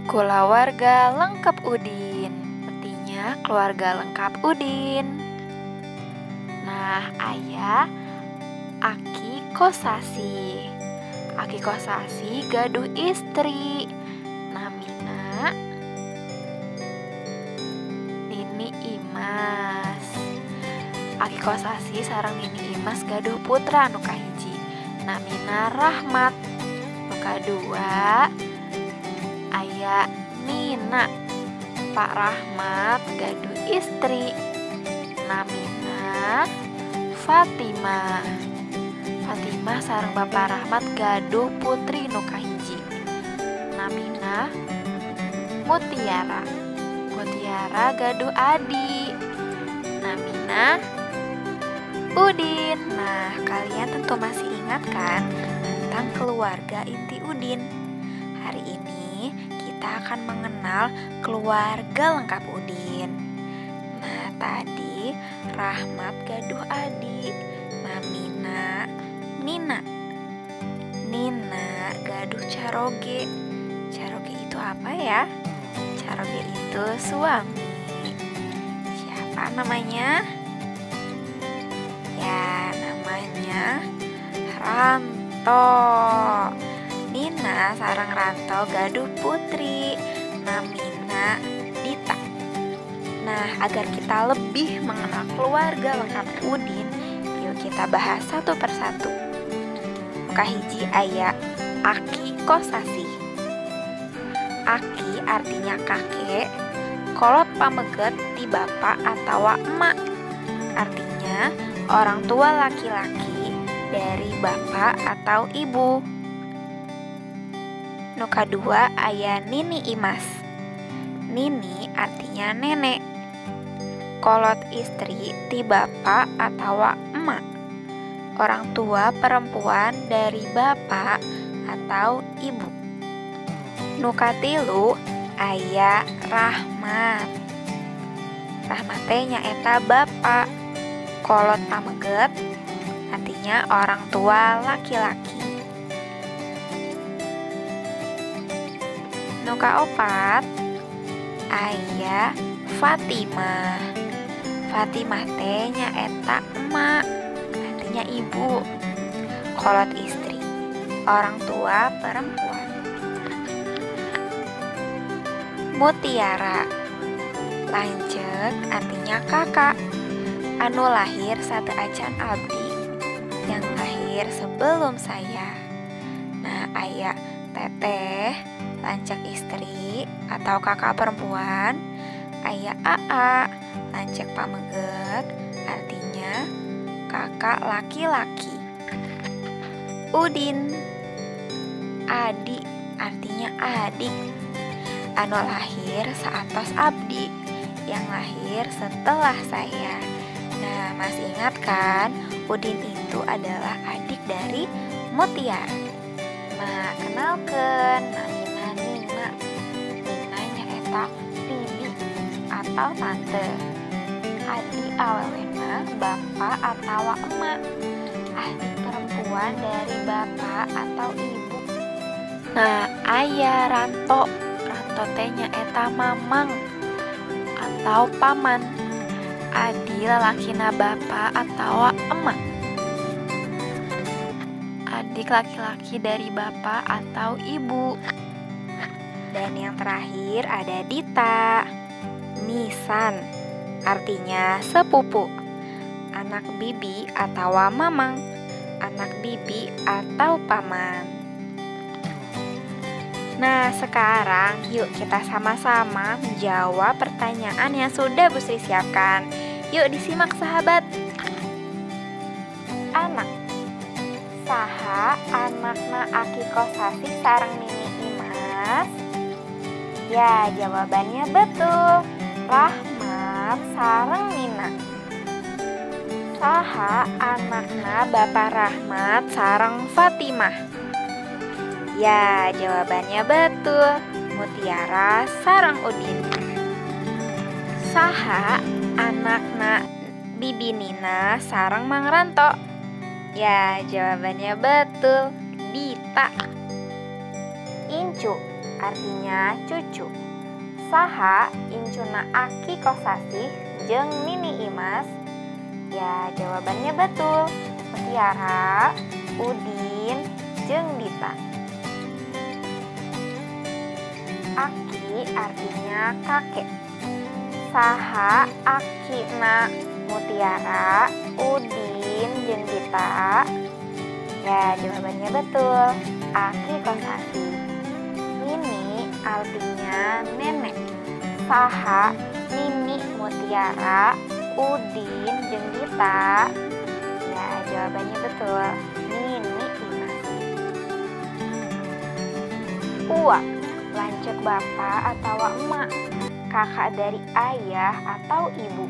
Kulawarga lengkap Udin, artinya keluarga lengkap Udin. Nah, ayah Aki Kosasih. Aki Kosasih gaduh istri namina Nini Imas. Aki Kosasih sareng Nini Imas gaduh putra nu kahiji namina Rahmat. Nu kadua aya Nina. Pak Rahmat gaduh istri namina Fatimah. Fatimah sareng Bapak Rahmat gaduh putri nu kahiji namina Mutiara. Mutiara gaduh adi namina Udin. Nah, kalian tentu masih ingat kan tentang keluarga inti Udin. Hari ini kita akan mengenal keluarga lengkap Udin. Nah, tadi Rahmat gaduh adi namina Nina. Nina gaduh caroge. Caroge itu apa ya? Caroge itu suami. Siapa namanya? Ya, namanya Ranto. Nina sareng Ranto gaduh putri namina Dita. Nah, agar kita lebih mengenal keluarga lengkap Udin, yuk kita bahas satu persatu. Kahiji aya Aki Kosasih. Aki artinya kakek, kolot pameget di bapak atau emak. Artinya orang tua laki-laki dari bapak atau ibu. Nu kadua aya Nini Imas. Nini artinya nenek. Kolot istri ti bapak atau emak. Orang tua perempuan dari bapak atau ibu. Nu katilu aya Rahmat. Rahmat teh nyaeta bapak. Kolot pameget artinya orang tua laki-laki. Nu kaopat aya Fatimah. Fatimah teh nyaeta emak, artinya ibu. Kolot istri, orang tua perempuan. Mutiara, lanceuk artinya kakak. Anu lahir sateuacan abdi, yang lahir sebelum saya. Nah, aya teteh, lanceuk istri atau kakak perempuan. Aya aa, lanceuk pameget, artinya kakak laki-laki. Udin, adi artinya adik. Anu lahir saatos abdi, yang lahir setelah saya. Nah, masih ingat kan? Udin itu adalah adik dari Mutiara. Nah, kenalkan namina Nina. Nina nyaeta bibi atau tante. Adi awewena bapak atau emak. Adik perempuan dari bapak atau ibu. Nah, ayah Ranto. Ranto teh nyaeta mamang atau paman. Adi lalakina bapak atau emak. Adik laki-laki dari bapak atau ibu. Dan yang terakhir ada Dita. Misan artinya sepupu. Anak bibi atau mamang. Anak bibi atau paman. Nah, sekarang yuk kita sama-sama menjawab pertanyaan yang sudah Bu Sri siapkan. Yuk disimak sahabat. Anak. Saha anakna Aki Kosasih sareng Nini Imas? Ya, jawabannya betul. Rahmat sareng Nina. Saha anakna Bapak Rahmat sareng Fatimah? Ya, jawabannya betul. Mutiara sareng Udin. Saha anakna Bibi Nina sareng Mang Ranto? Ya, jawabannya betul. Dita. Incu. artinya cucu. Saha incuna Aki Kosasih jeung Nini Imas? Ya, jawabannya betul. Mutiara, Udin, jeung Dita. Aki artinya kakek. Saha akina Mutiara, Udin, jeung Dita? Ya, jawabannya betul. Aki Kosasih. Nini artinya nenek. Saha Nini Mutiara, Udin, jeung Dita? Ya, jawabannya betul. Nini Imas. Uwa, lanceuk bapak atau emak, kakak dari ayah atau ibu.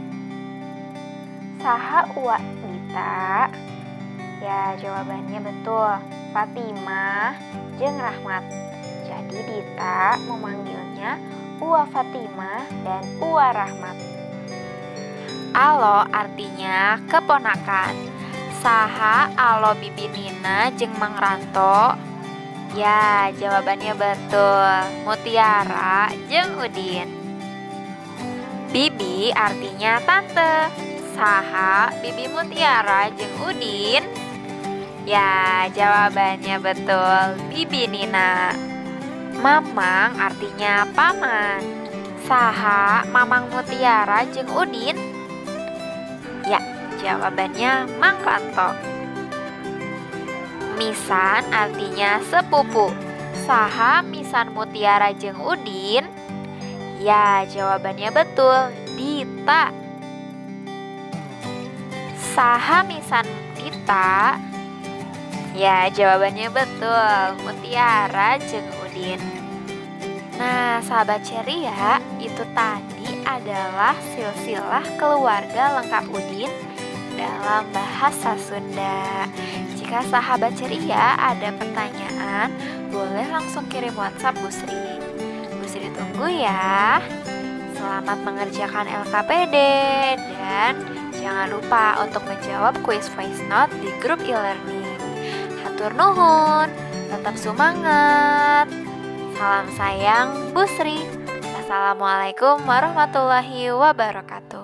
Saha uwa Dita? Ya, jawabannya betul. Fatimah jeung Rahmat. Jadi Dita memanggilnya Uwa Fatimah dan Uwa Rahmat. Alo artinya keponakan. Saha alo Bibi Nina jeung Mang Ranto? Ya, jawabannya betul. Mutiara jeung Udin. Bibi artinya tante. Saha Bibi Mutiara jeung Udin? Ya, jawabannya betul. Bibi Nina. Mamang artinya paman. Saha Mamang Mutiara jeung Udin? Ya, jawabannya Mang Ranto. Misan artinya sepupu. Saha misan Mutiara jeung Udin? Ya, jawabannya betul. Dita. Saha misan Dita? Ya, jawabannya betul. Mutiara jeung Udin. Nah, sahabat ceria, itu tadi adalah silsilah keluarga lengkap Udin dalam bahasa Sunda. Jika sahabat ceria ada pertanyaan, boleh langsung kirim WhatsApp Bu Sri. Bu Sri tunggu ya. Selamat mengerjakan LKPD dan jangan lupa untuk menjawab kuis voice note di grup e-learning. Hatur nuhun, tetap semangat. Salam sayang, Bu Sri. Assalamualaikum warahmatullahi wabarakatuh.